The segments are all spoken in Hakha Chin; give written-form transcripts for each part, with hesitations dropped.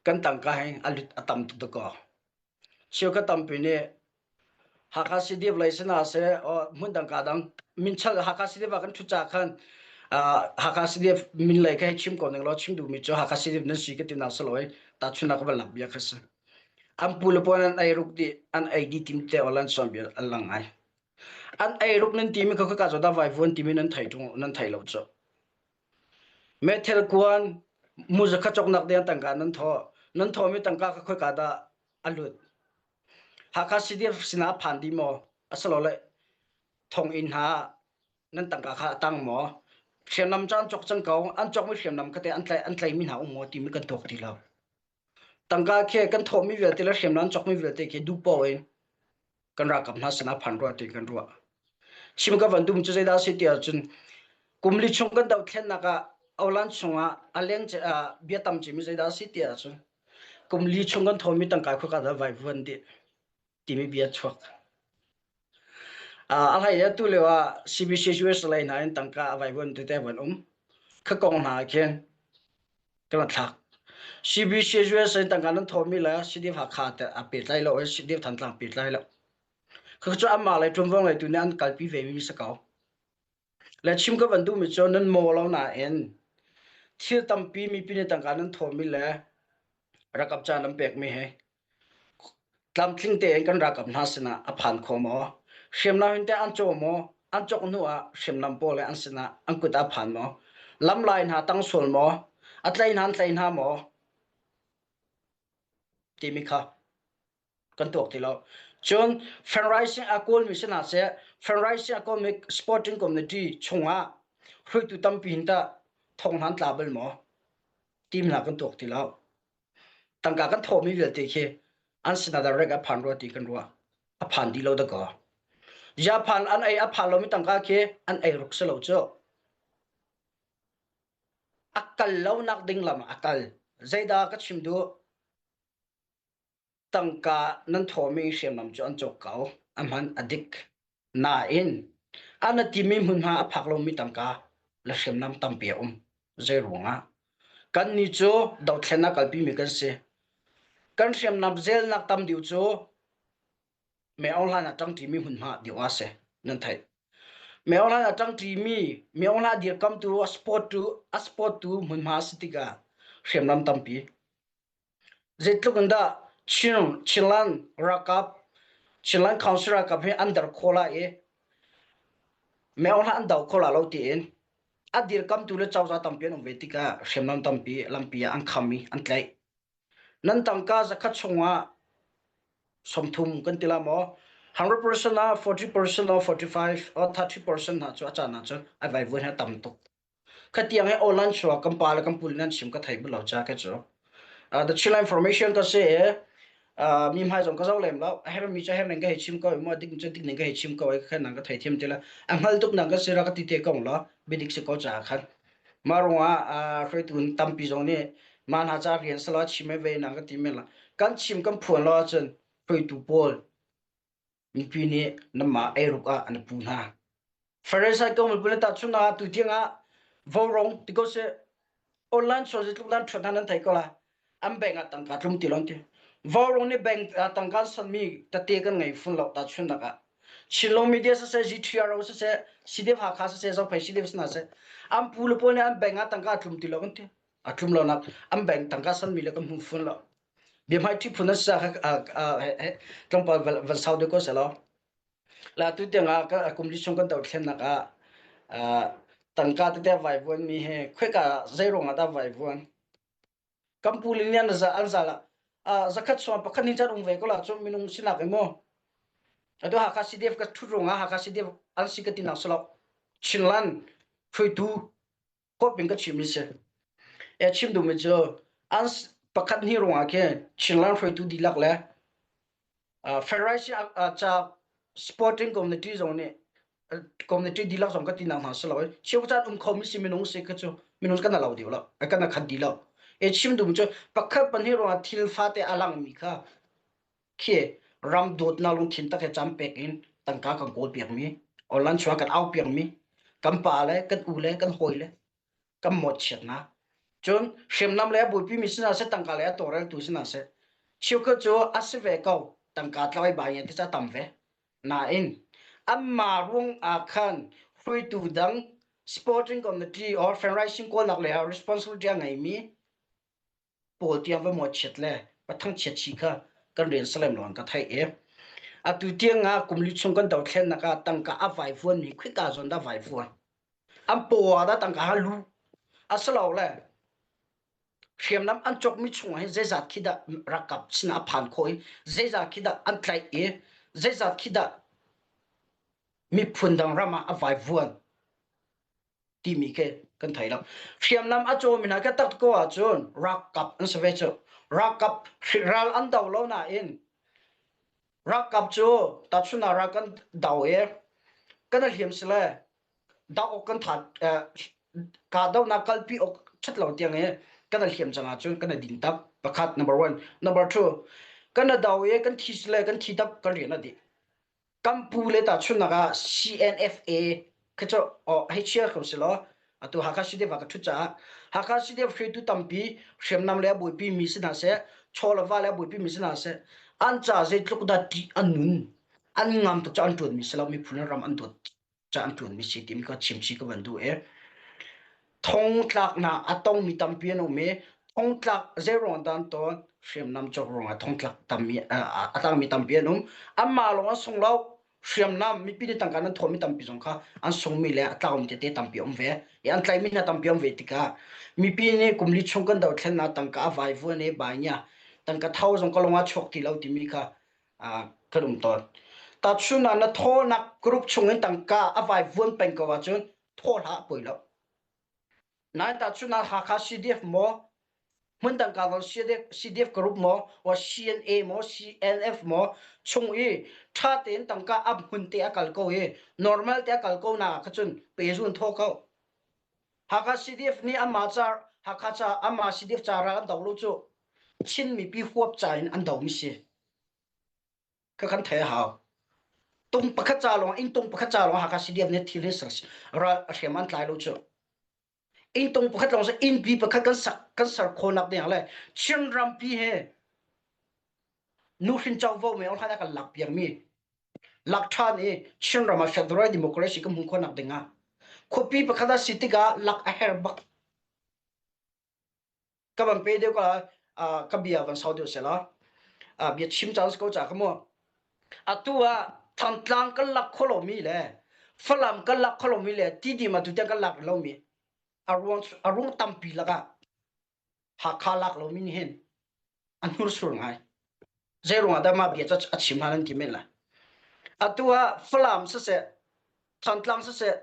Kan tangka hi a lut a tam tuk dakaw. Cheukhat tampi nih Hakha CDF lei si hna seh, hmun dang ka dang minchal Hakha CDF ah kan ṭhut caah khan Hakha CDF min lei kha hei chim ko ning law chim duhmi cu Hakha CDF nan si ka ti nak si lo i tahchunhnak ka van lak bia kha si. An pu le pawl an ei ruk dih, an ei dih tim te awlan suan bia an lang ngai. An ei ruk nan timi kha khaka cu dah vaivuan timi nan thei ṭung nan thei lo cu. Meithel kuan muzakha cawknak ding tangka nan thawh. Nan thawhmi tangka kha khoika dah a lut? Hakha CDF sinah a phan dih maw? Asilole thonginn hna nan tangka kha a tang maw? Hriamnam cu an cawk cang ko. An cawkmi hriamnam kha teh an tlaih an tlaihmi hna um maw timi kan tuak ti lo. Tangka khi kan thawhmi vialte le hriamnam an cawkmi vialte khi duh paoh in kan ralkap hna sinah phan rua ti kan ruah. Chim ka van dum cu zeidah si ti ahcun kum li chung kan dohthlennak ah Olan chungah a leng bia tam cimi zeidah si ti ahcun kum li chung kan thawmi tangka khuka dah vaivuan dih timi bia chuak. A hlei ah tu lio ah CBC US lei hna in tangka a vaivuan tete van um. Kha kong hna khin kan thlak. CBC US in tangka nan thawmi le CDF Hakha te a pehtlai lo i CDF Thantlang pehtlai lo. Kha cu amah le ṭuanvo ngeitu nih an kalpi ve mi si ko. Le chim ka van duhmi cu nan maw lo nain thil tampi mipi nih tangka nan thawmi le rakap ca nan pekmi he tlamtling tein kan ralkap hna sinah a phan kho maw? Hriamnam in teh an caw maw? An cawk hnu ah hriamnam pawl le an sinah an kut ah phan maw? Lamlai hna tang sual maw? A tlai hna an tlai hna maw? Timi kha kan tuak ti lo. Cun fundraising a kawlmi si hna seh, fundraising a kawlmi sporting community chungah hruaitu tampi hin tah thong hna an tla bal maw? Timi hna kan tuak ti lo. Tangka kan thawhmi vialte khi an sinah direct a phan rua ti kan ruah. A phan dih lo dakaw. Japan an ei a phan lomi tangka khi an ei ruk si lo cu. A kal lonak ding lam ah a kal. Zeidah ka chim duh? Tangka nan thawhmi hriamnam cu an cawk ko. A hman a dik. Nain a na timi hmunhma a phak lomi tangka le hriamnam tampi a um. Zei ruangah? Kannih cu dothlennak kalpimi kan si. Kan hriamnam zelnak tam deuh cu Mei Aung Hlaing a ṭangṭimi hmunhma deuh ah si. Nan theih. Mei Aung Hlaing a ṭangṭimi, Mei Aung Hlaing dirkamtu, a support tu, a support tu hmunhma a si tikah hriamnam tampi Zeitluk in dah Chin, Chinland ralkap, Chinland Council ralkap hi an der khawh lai i Meo hlah an do kho la lo tiin a dirkamtu le cozah tampi an um ve tikah hriamnam tampi lampi ah an kham i an tlaih. Nan tangka zakhat chungah 30 kan ti la maw 100% ah 40% or 45 or 30% hna cu a caan ahcun a vaivuan hi a tam tuk. Khatiang hi online chuak kan pa le kan pu nan chim ka thei bal lo cha ke cu. The Chila information ka se uh, mi hmai zong ka zo lem lo a her mi cha her ning ka hei chim ko mo dik chu dik ning ka hei chim ko ai khan nang ka thei thiam te la a hngal tuk nang ka sira ka ti te kong lo bidik si ko cha khan ma rungah hruaitu tampi zong nih ma hna cha rian sala chim ve nang ka ti men la kan chim kan phuan lo ahcun hruaitu pawl mipi nih nanmah eiruk ah an i pu hna. Farisai ko mipi le tahchun ah tu tiang ah vaurawng ti ko seh online sual zeitluk dan ṭhuat hna nan thei ko la an bank ah tangka tlum ti lon ti vaurawng nih bank ah tangka an sanmi tete kan ngei fun lo tahchunnak ah Chinlong media siseh GTRO siseh CDF Hakha siseh Zophei CDF sina seh an pu le pawl nih an bank ah tangka tlum ti lo kan ti a tlum lo nak an bank tangka sanmi le kan hmu fun lo biahmaiṭhi phun an si tlawmpal van sau deuh ko selaw la tu tiang ah kum li chung kan dohthlennak ah tangka tete vaivuan mi he khoika zei ruang ah dah vaivuan kan pu le nih an an zal ah zakhat chuan pakhat ni chan um ve ko la cu minung sinak i mu atu Hakha CDF ka thut ruangah Hakha CDF an si ka ti nak selo Chinland hruaitu kop in ka chim mi si. E chim duhmi cu an pakhat hnih ruangah khin Chinland hruaitu dihlak le Federation ca sporting community zong nih community dihlak zong ka ti nak hna si lo cheu caan um kho mi si minung si ka cu minung kan lo dih lo kan khat dih lo e chim duhmi cu pakhat pahnih ruangah thil fate a lang mi kha khi ram dawtnak lungthin tak he cam pek in tangka kan kawl piak mi online chuah kan au piak mi kan pa le kan u le kan hawi le kan mawtchiatnak. Cun hriamnam le a buaipimi si hna seh, tangka le a tawlreltu si hna seh, cheukhat cu a si ve ko, tangka tlai bai nge ti ca tam ve. Nain anmah ruang ah khan hruaitu dang sporting committee or fundraising kawlnak lei ah responsibility a ngeimi pawl tiang va mawhchiat le va thangchiat chih kha kan rian salem lawng ka theih i atu tiang ah kum li chung kan dothlennak ah tangka a vaivuanmi khika zawn dah vaivuan an paw ah dah tangka ha lu asilole hriamnam an cawkmi chungah hin zeizat khi dah ralkap sinah a phan khawh i zeizat khi dah an tlaih i zeizat khi dah miphun dang ram ah a vaivuan timi khi kan thei lo. Hriamnam a cawmi hna kha tak ko ahcun ralkap an si ve cu. Ralkap ral an do lo nain ralkap cu tahchun ah ral kan do i kan i hliam sile do awk kan tha kahdohnak kalpi awk ṭhat lo tiang i kan i hliam cang ahcun kan i din tak. Pakhat number one. Number two kan i do i kan thi sile kan thi dap kan rian a dih. Kan pu le tahchunhnak ah CNFA khi cu hei chia ko si law atu Hakha CDF ah ka ṭhut caah Hakha CDF hruaitu tampi hriamnam le a buaipi mi si hna seh, chaw le va le a buaipi mi si hna seh, an ca zeitluk dah ṭih an nun, an ngam tuk cu an ṭuanmi si lo, miphun le ram an dawt ca an ṭuanmi si timi kha chimchih ka van duh i thongtlaknak a tongmi tampi an um i thongtlak zeiruang dah an tawn hriamnam cawk ruangah thongtlak tammi a tangmi tampi an um anmah lawng an sung lo hriamnam mipi nih tangka nan thawhmi tampi zong kha an sungmi le a tlaumi tete tampi um ve i an tlaihmi hna tampi um ve tikah mipi nih kum li chung kan dothlennak tangka a vaivuan i bai tangka tho zong ka lung ah chuak ti lo timi kha kan um tawn. Tahchun ah na thawnak group chung in tangka a vaivuan peng ko ahcun thaw hlah poi lo. Nain tahchun ah Hakha CDF maw hmun dang ka CDF, CDF group maw or CNA maw CNF maw chung i tha tein tangka a hmun te a kal ko i normal te a kal ko na kha cun pe zun thaw ko. Hakha CDF nih amah ca Hakha ca amah CDF ca ral an do lo cu Chin mipi huap ca in an do mi si. Ka kan thei a hau. Tung pakhat ca lawng inn tung pakhat ca lawng Hakha CDF nih thil hi ral a hriam an tlai lo cu. Inn tung pakhat lawng inn pi pakhat kan sak kan ser khawnak ding le Chin rampi he nuhrin covo me hlan kan lak piak mi lak ṭhan i Chin ram ah federal democracy kan hmuh khawhnak ding ah khuapi pakhat ah si tikah lak a herh bak. Ka van pe deuh ka ka bia van sau deuh sela bia chim caan si ko ca ka mu atu ah Thantlang kan lak kho lomi le Falam kan lak kho lomi le Tidim atu tiang kan lak lomi a ruang a ruang tampi lakah Hakha lak lomi nih hin a hnursur ngai. Zei ruangah dah mah bia cu a chim hna nan ti men lai. Atu ah Falam siseh, Thantlang siseh,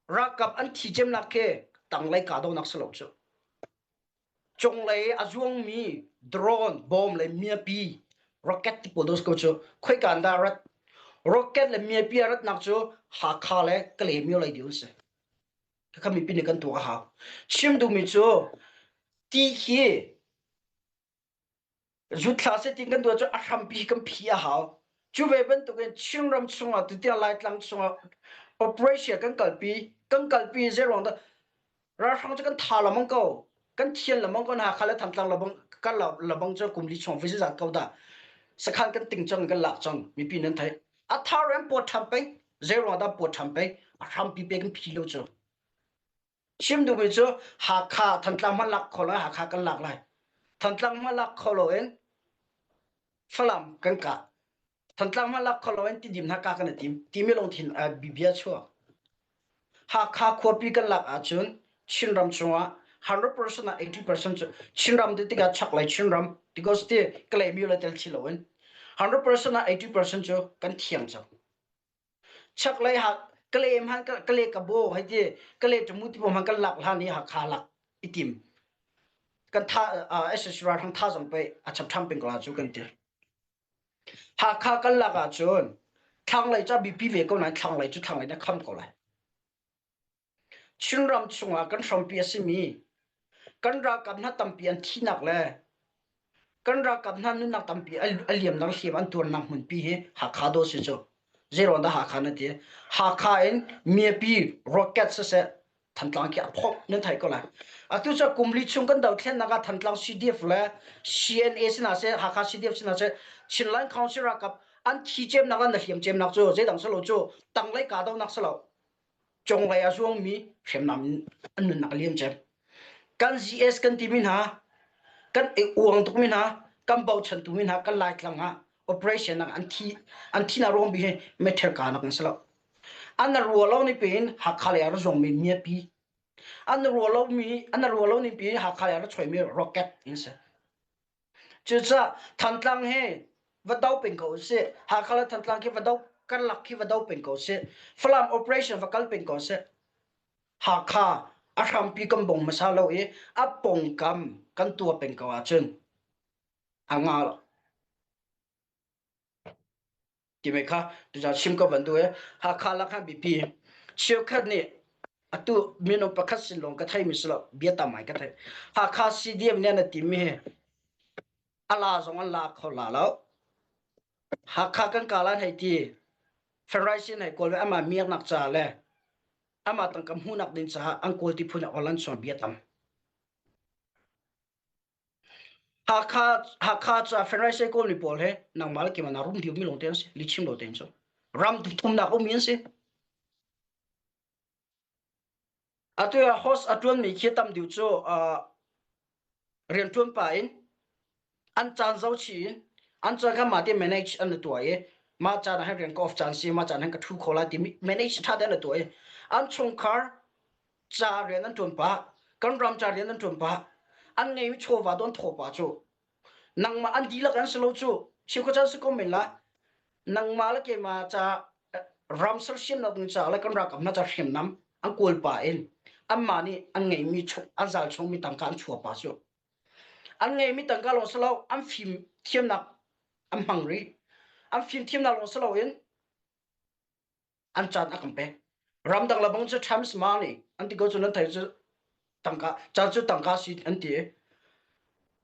ralkap an thi cemnak khi tanglei kahdohnak si lo cu. Cunglei a zuangmi drone, bomb le miapi, rocket ti pawl ko cu khoika an dah rat? Rocket le miapi a ratnak cu Hakha le Kalaymyo lei deu an si. Khakha mipi nih kan tuak a hau. Chim duhmi cu ti hi zut hlah seh ti kan duh cu a hrampi kan phi a hau. Cu ve bantukin Chinram chungah tutiang Laitlang chungah operation kan kalpi kan kalpi zeiruang dah ralhrang cu kan tha lamang ko kan thian lamang ko Hakha le Thantlang labang kan labang cu kum li chung voi zat ko dah sakhan kan ting cang kan lak cang mipi nan thei a thar em pawt ṭham peng zeiruang dah pawt ṭham peng a hrampi pe kan phi lo cu chim duhmi cu Hakha Thantlang hmanh lak kho lo Hakha kan lak lai Thantlang hmanh lak kho lo in Falam kan kah Thantlang hmanh lak kho lo in Tidim hna ka kan i tim timi lungthin bia chuak Hakha khuapi kan lak ahcun Chinram chungah 100% ah 80% cu Chinram ti tikah chaklei Chinram because ti Kalaymyo le tel chi loin 100% ah 80% cu kan thiang cang. Chaklei ha Kalay hman Kalay kabo hei ti Kalay tamu ti hman kan lak hlan i Hakha lak i tim. Kan tha SSC ralhrang tha zong pei a chap ṭham peng ko la cu kan ti. Hakha kan lak ahcun thlanglei cu a biapi ve ko nain thlanglei cu thlanglei na kham ko lai. Chinram chungah kan hrampi a simi kan ralkap hna tampi an thihnak le kan ralkap hna nunnak tampi a liamnak hliam an tuarnak hmunpi hi Hakha daw si cu. Zeiruang dah Hakha na ti? Hakha in miapi rocket siseh. Thantlang khi a phomh nan thei ko lai. Atu cu kum li chung kan dothlennak ah Thantlang CDF le CNA sinah seh Hakha CDF sinah seh Chinland Council ralkap an thi cemnak an hliam cemnak cu zeidang silo cu tanglei kahdohnak silo conglei a zuangmi hriamnam in an nunnak a liam cem. Kan GS kan timi hna kan i uang tukmi hna kan bochan tumi hna kan Laitlang ah operation ah an thi an thi na ruang bi hi meter ka nak an si lo. An rua lo ni pin Hakha lei ah ra zuangmi miapi an rua lo mi an rua lo ni pin Hakha lei ah ra choimi rocket in si. Cucaah Thantlang he va do peng ko usih. Hakha le Thantlang khi va do karlak khi va do peng ko usih. Falam operation va kal peng ko usih. Hakha a hrampi kan bong hmasa lo i a pongkam kan tua peng ko ahcun a nga lo. Ti mei kha tuca chim ko van duh i Hakha lak han bipi cheukhat nih atu minung pakhat sin lawng ka theimi si lo bia tam ai ka thei. Hakha CDM nih an timi hi a la zong an la kho la lo. Hakha kan kalan hei ti Federation hei kawl ve ama miaknak ca le ama tangka hmuhnak ding caah an kawl ti phun ah olan chuan bia tam. Hakha Hakha ca Federation kawl mi pawl he nangmah le keimah na rum diu mi lawng te an si li chim lo te an si ram thumnak um mi an si. Atu ah host a ṭuanmi khi tam deuh cu rianṭuan pah in an caan zohchih in an caan kha mah te manage an tuah i mah caan ah hin rian ka off caan si mah caan hin ka ṭhu kho lai timi manage ṭha tein an tuah i an chungkhar ca rian an ṭuan pah kan ram ca rian an ṭuan pah an ngeimi chawva tu an thawh pah cu Nangmah an dihlak an si lo cu. Chikhu caan si ko men la. Nangmah le keimah ca ram sersiamnak ding caah le kan ralkap hna ca hriamnam an kawl pa in anmah nih an ngeihmi chung an zal chungmi tangka an chuah pa cu. An ngeihmi tangka lawng si lo an fim thiamnak an hmang rih. An fim thiamnak lawng si loin an caan a kan pek. Ramdang le bang cu times money an ti ko cu nan thei cu tangka caan cu tangka si an ti.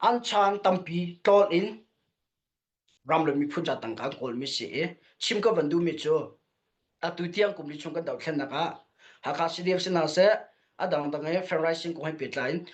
An chan tampi tlawl in ram le miphun ca tangka an kawlmi si i chim ka van duhmi cu atu tiang kum li chung kan dohthlennak ah Hakha CDF si hna seh a dangdang he fundraising kong he pehtlai in.